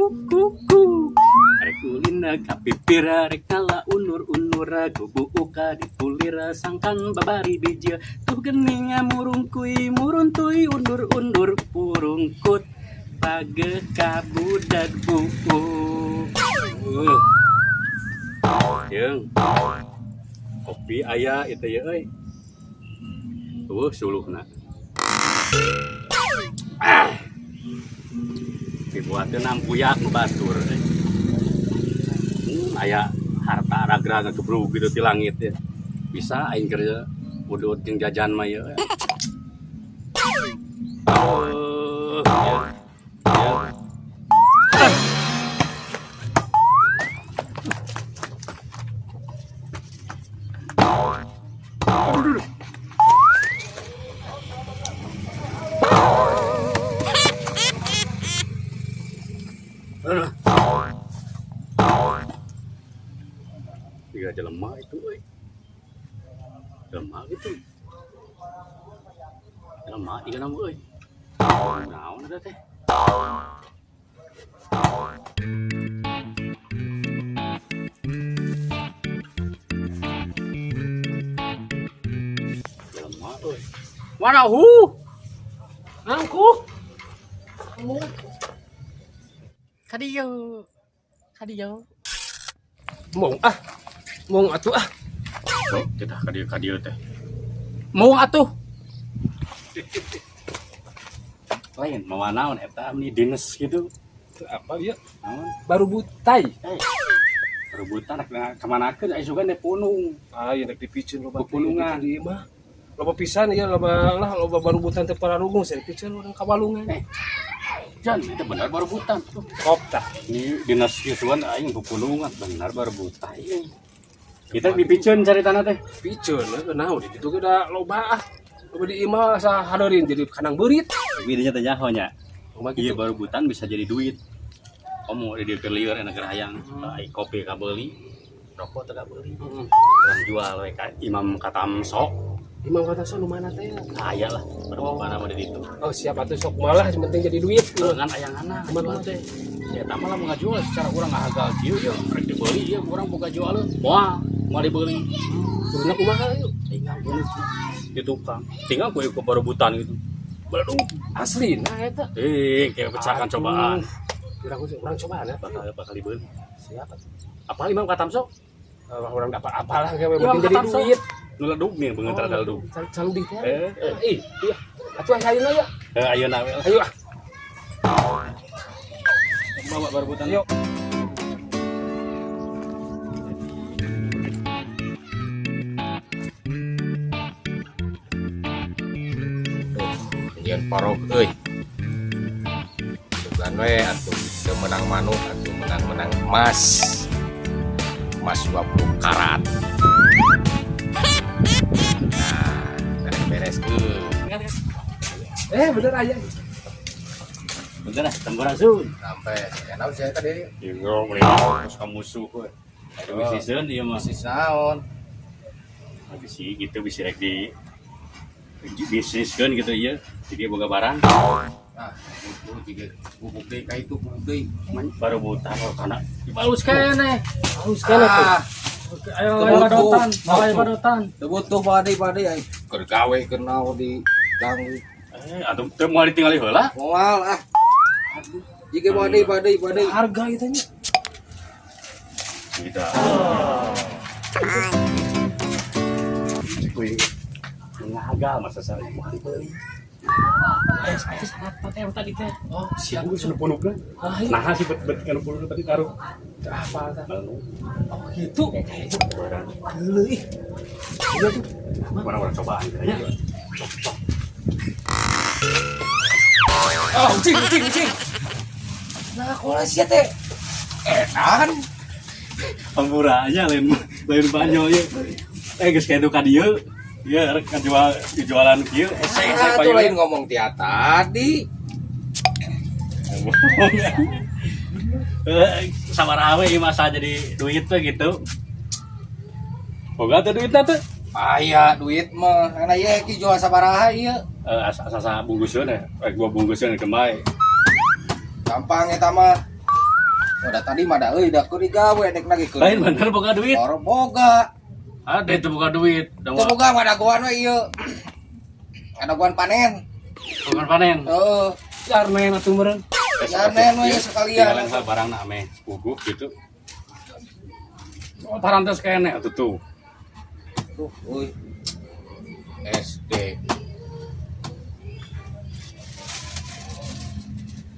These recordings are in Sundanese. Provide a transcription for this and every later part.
ku ku ku. Rek ulin ka pipir, rek ngala unur-unur, ku buuk dikulir sangkan babari bijil. Tuh gening murungkuy muruntuy undur-undur purungkut page kabudag buuk. Jeung kopi aya itu ya euy. Tuh suluhna. Ah. Dibuatkeun nampuyak nu batur. Aya harta ragra ngagebrug gitu ti langit ya. Bisa aing keur udut jeung jajan mah ieu. Oh, ya. Ya. Aduh, aduh. Aduh. Tiga jelema itu euy. Jelema gitu. Jelema tiga nama euy. Naon eta teh? Jelema euy. Mana hu? Angkuh. Kadieu. Kadieu. Mong ah. Mong atuh ah. Oh, kita kadieu kadieu teh. Mau atuh. Lain mau naon eta meni dinas gitu. Itu apa ya? Naon? Baru butai. Eh, rebutan rek kamanakeun aya sugan teh punung. Ah, ieu rek dipiceun loba Pepunungan. di imah. Loba pisan ieu loba lah loba barubutan teh pararungung saya dipiceun urang ka walungan. Eh. Jan, itu benar barebutan. Tuh. Kop tah. Ini dinas gituan aing pepunungan benar barebutan. Kita dipiceun cari tanah teh. Piceun heuh naon di ditu ge da loba ah. Loba di imah asa hadorin jadi kanang beurit. Tapi dinya teh nyaho nya. Kumaha Iya gitu. barebutan bisa jadi duit. Komo di dieu keur lieur enak keur hayang ai kopi kabeuli, rokok teu kabeuli. Heeh. Urang jual we ka Imam Katamso. Imam kata so nu mana teh? Aya lah barebutan mah di ditu. Oh siap atuh sok malah yang penting jadi duit. Dengan ayanganna Kumaha teh. Ya eta mah lamun ngajual secara urang ngahagal kieu ya rek dibeli ieu urang boga jualeun. Moal, moal dibeli. Kuduna kumaha yuk? Tinggal kudu di tukang. Tinggal kudu ke barebutan gitu. Beledug. Asli nah eta. Eh, kayak pecahkan cobaan. Urang urang cobaan ya. Bakal bakal dibeli. Siap atuh. Apa Imam Katamso? Orang dapat apalah kayak Imam penting jadi Katamso. duit. Nu ledug nih beungeut rada ledug. Calu di teh. Eh, eh. Ih, iya. Atuh ayeuna ya. Eh, ayeuna we lah. Ayo ah. Bawa barebutan. Yuk. Nyian parok euy. Sugan we atuh teu menang manuk atuh menang-menang emas. Emas 20 karat. Nah, beres-beres euy. Eh, bener aya. Bentar ah, sampurasun. Sampai enak saya tadi. Iya, beli terus ka musuh we. Aduh, season ieu mah. Bisnis naon? Bisi gitu bisi rek di bisniskeun gitu ieu. Jadi boga barang. Nah, itu tiga bubuk deui ka itu bubuk deui. Barebutan oh kana dibalus keneh. Halus kan atuh. Ah, Ayo ayo badotan, ayo badotan. teu butuh badai-badai ai. Keur gawe keur naon di ganggu. Eh, atuh teu moal ditinggali heula. Moal ah. Jika badai badai badai. Harga itu nya. Tidak. Wih, ngagal masa saya mau dibeli. Eh, saya sangat teh tadi teh. Oh, siap. Siap, sudah punukna. Ah, iya. Nah, sih bet bet kan punuk tadi taruh. Apa tah? Lalu, Oh, gitu. barang Geuleuh ih. Iya tuh. orang orang cobaan gitu ya. Cok cok. Oh, cing cing cing. Nah, kola sia teh. Edan. Pemurahnya lain lain banyo ya. Eh, geus kayak ka dieu. Ya, rek ngajual jualan kieu, hese hese Ah, tuh lain ngomong tia tadi. Eh, sabaraha we ieu masa jadi duit teh gitu. Boga teh duitna teh. Aya duit mah, karena ieu ki jual sabaraha ieu. Eh, asa asa bungkuseun eh, rek gua bungkuseun kemai. Gampang eta mah. Udah tadi mah da euy da keur digawe dek lagi keur. Lain bener boga duit. Oro boga. Ada itu boga duit. Teu boga mah dagoan we ieu. Dagoan panen. Bukan panen. Heeh. Jarnen atuh meureun. Jarnen we sekalian. Tinggalan sa barang na ame puguh gitu. Oh, parantos kene atuh tuh. Duh, euy. SD.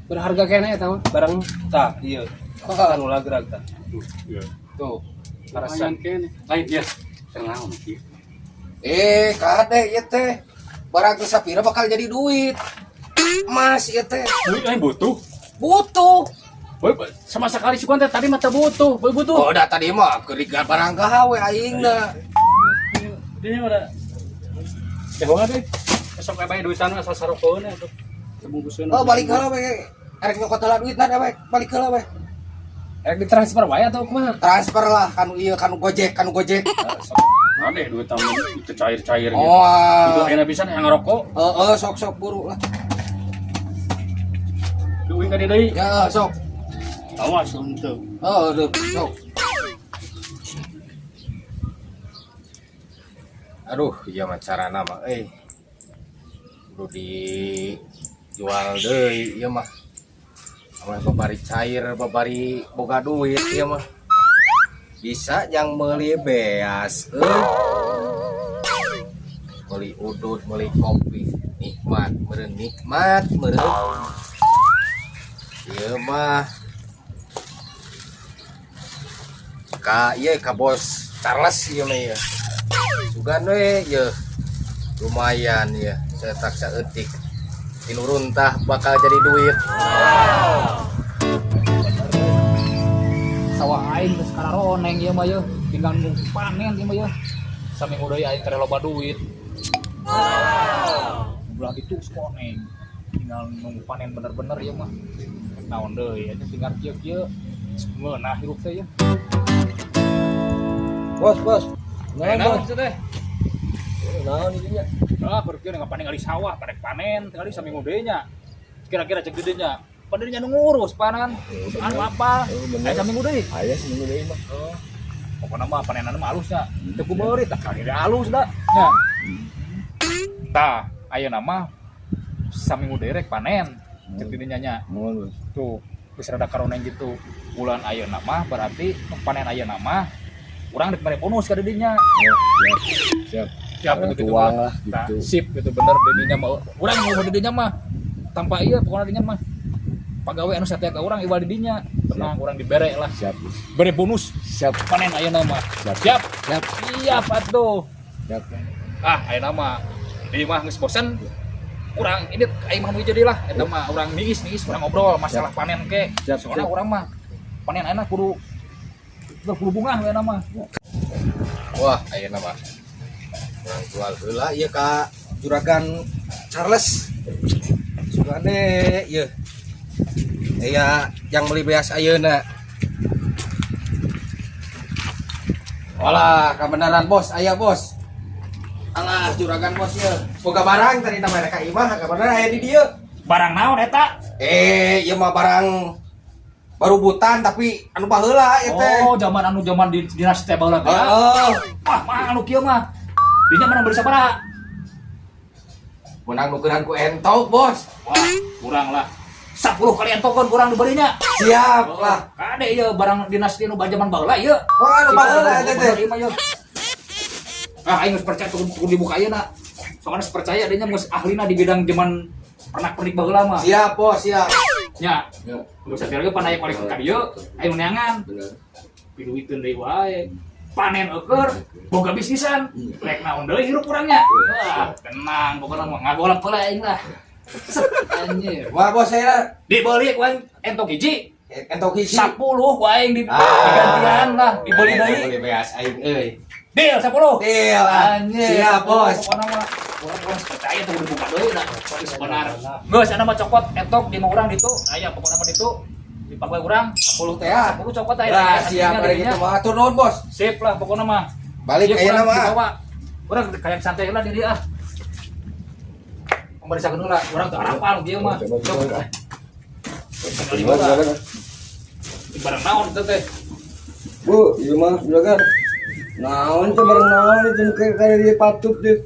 Berharga kene eta mah barang tah ieu. Kan ulah gerak tah. Tuh, iya. Tuh. Lumayan kene. Lain dia. Naon kieu? Eh, kade ieu teh. Barang teu sapira bakal jadi duit. Emas ieu teh. Duit lain butuh. Butuh. Boy, sama sekali si teh tadi mah teu butuh. Boy butuh. Oh, dah tadi mah keur barang gawe aing na. Dia mah da. Ya deh. Besok bae duitan asal sarokoeun atuh. Sebungkuseun. Oh, balik heula we. Erek nyokot heula duitna we. Balik heula we. Erek ditransfer wae atau kumaha? Transfer lah kanu ieu kanu Gojek, kanu Gojek. Ada duit tamu itu cair-cair gitu. Oh. Itu enak pisan yang ngerokok. Heeh, sok-sok buru lah. Duit ka deui. Ya, sok. Awas untuk. Oh, aduh, sok. Aduh, iya mah carana mah euy. Kudu dijual deui ieu mah. Ameh babari cair, babari boga duit ieu mah. Bisa jang meuli beas euy. Meuli udut, meuli kopi, nikmat, meureun nikmat, meureun. Ieu mah ka ieu ka bos Charles ieu mah ieu. Sugan we ieu. Lumayan ya, cetak saeutik. Tinuruntah bakal jadi duit. Sawah aing geus kararoneng ieu mah yeuh, tinggal nunggu panen ieu mah yeuh. Saminggu deui aing tere loba duit. Belah itu koneng. Tinggal nunggu panen bener-bener ieu mah. Naon deui aja tinggal kieu-kieu. Ngeunah hirup teh yeuh. Bos, bos. Naon bos teh? Naon ieu nya? Ah, berpikir nggak panen kali sawah, panen panen, kali saminggu deui nya. Kira-kira cek gede nya. Padahal nya nu ngurus panan. Anu apa? Aya saminggu deui. Aya seminggu deui mah. Oh. Pokoknya mah panenan mah halus nya. Teu ku beuri tah kali halus da. Nya. Tah, ayeuna mah saminggu deui rek panen. Cek dinya nya. Tuh, geus rada karoneng gitu. Bulan ayeuna mah berarti nu panen ayeuna mah urang rek mere bonus ka didinya. Siap. Siap gitu, gitu Tuang lah Tah, gitu. sip gitu bener didinya mah. Urang mau didinya mah tanpa ieu pokoknya didinya mah pagawe anu satia ka urang iwal didinya. Tenang urang dibere lah. Siap. Bere bonus Siap. panen ayeuna mah. Siap. Siap. Siap. Siap atuh. Siap. Ah, ayeuna mah di mah geus bosen. Urang ini aing mah nu jadi lah eta mah urang niis-niis urang ngobrol masalah panen ke. Siap, Soalnya siap. urang mah panen ayeuna kudu kudu bungah we mah. Wah, ayeuna mah. Urang jual heula ieu ka juragan Charles. Sugane ieu. Aya yang beli beas ayeuna. Walah, kebenaran bos, aya bos. Alah, juragan bos ieu. Boga barang tadi nama ka imah, kebenaran aya di dieu. Barang naon eta? Eh, ieu mah barang baru butan tapi anu baheula ieu teh. Oh, zaman anu zaman di dinas teh baheula teh. Heeh. Wah, mah anu kieu mah. Dinya menang beli sabaraha? Menang nukeran ku entok, bos. Wah, kurang lah. 10 kali entokeun kurang dibelinya. Siap lah. Kade ieu barang dinas nu zaman baheula ieu. Wah, anu baheula eta teh. Ah, aing geus percaya tuh kudu dibuka ieu na. Soalnya geus percaya dinya geus ahlina di bidang zaman pernak-pernik baheula mah. Siap, bos, siap. Nya, Ya, geus satia ge pan aya koleksi ka dieu, aing neangan. bener. Piduiteun deui wae. Panen eueur, boga bisnisan. Rek naon deui hirup urangnya. Wah, tenang pokona mah ngagolak heula aing lah. Set, anjir. Wah, bos saya Dibeli ku aing entok hiji, entok hiji. 10 ku aing di Ah. digantian lah, dibeli deui. Beli beas aing euy. Deal 10. Deal ah. Anjir. Siap, bos. Pokona mah urang urang percaya tuh dibuka deui lah. Geus benar. Geus ana mah cokot entok di mah urang ditu. Aya pokona mah ditu. Dipakai urang 10 teh ah. 10 cokot aya. Lah, siap ada gitu mah. Atur nuhun, bos. Sip lah pokona mah. Balik Ieu ayeuna urang mah. dibawa. Urang kayak santai lah di dieu ah. Pemeriksaan heula, urang teu arapal kieu mah. Sok. Barang naon itu teh? Bu, ieu mah juragan. Naon teh barang naon itu nu kayak kayak dia patut deh.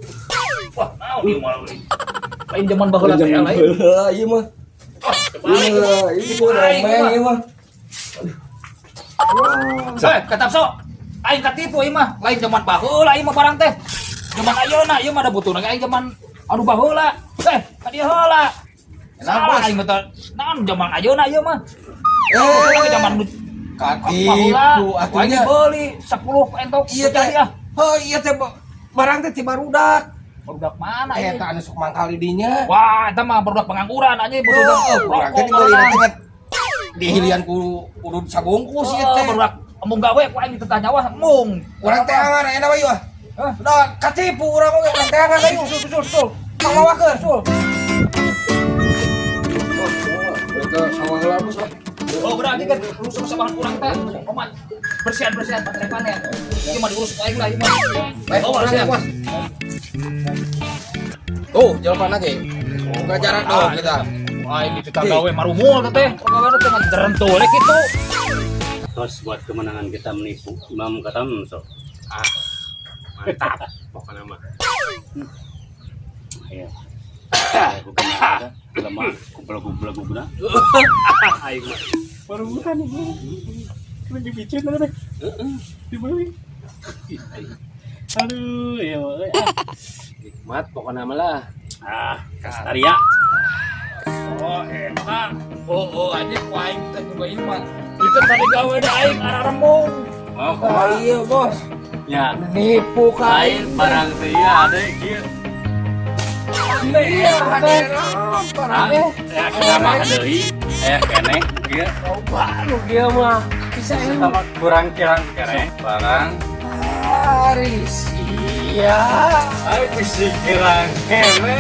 Wah, naon ieu mah euy. Lain zaman baheula teh lain. Baheula ieu mah. Wah, terbalik. Iya, itu tuh romeng ieu mah. Eh, ketap sok. Aing katipu ieu mah, lain zaman baheula ieu mah barang teh. Zaman ayeuna ieu mah da butuhna aing zaman anu baheula. Eh, ka dieu heula. Salah aing mah teh. Naon zaman ayeuna ieu mah. Eh, zaman Katipu atuh atunya. Beli 10 entok. Iya teh. Ah. Heuh, iya teh barang teh ti barudak. Barudak mana ieu? Eta anu sok mangkal di dinya. Wah, eta mah barudak pengangguran anjing, butuh Heuh, urang rokok teh dibeli barudak. teh kan dihilian ku udud sabungkus ieu teh. Barudak embung gawe ku aing dititah nyawa embung. Urang teangan ayeuna mah ieu ah. Hah? Udah katipu urang oge, urang teangan ayo. Sul sul sul. Tong mawakeun. Sul. Mereka sawah heula, Bos lah. Oh, berarti kan rusuh sabahan urang teh. Omat bersihan-bersihan pakai panen. Ieu mah diurus ku aing lah ieu mah. Eh, Oh, urang bersihan. bos. Tuh, jalan lagi. Buka jarak dong kita. Wah, ini kita gawe marumul teh. Gawe teh ngejerentul kitu. Terus buat kemenangan kita menipu Imam Katamso. Ah, mantap pokoknya mah. Iya. Bukan ada lemah kumpul-kumpul guna. Aing mah. Baru bukan ini. Lagi picin tadi. Dibeli. Aduh, ya ah. Nikmat pokoknya mah lah. Ah, Kastaria. Oh, enak. Oh, aja ku aing teh coba ieu mah. Itu tadi gawe da aing ararembung. Oh, Oh iya, Bos. ya. Nipu ka Lain barang teh ya ada kieu. Iya, Ah, ya sama deui, aya keneh kieu. Baru dia mah. Bisa Sama kurang kirang kere barang. Aris. Iya. Ay, bisi kirang kere.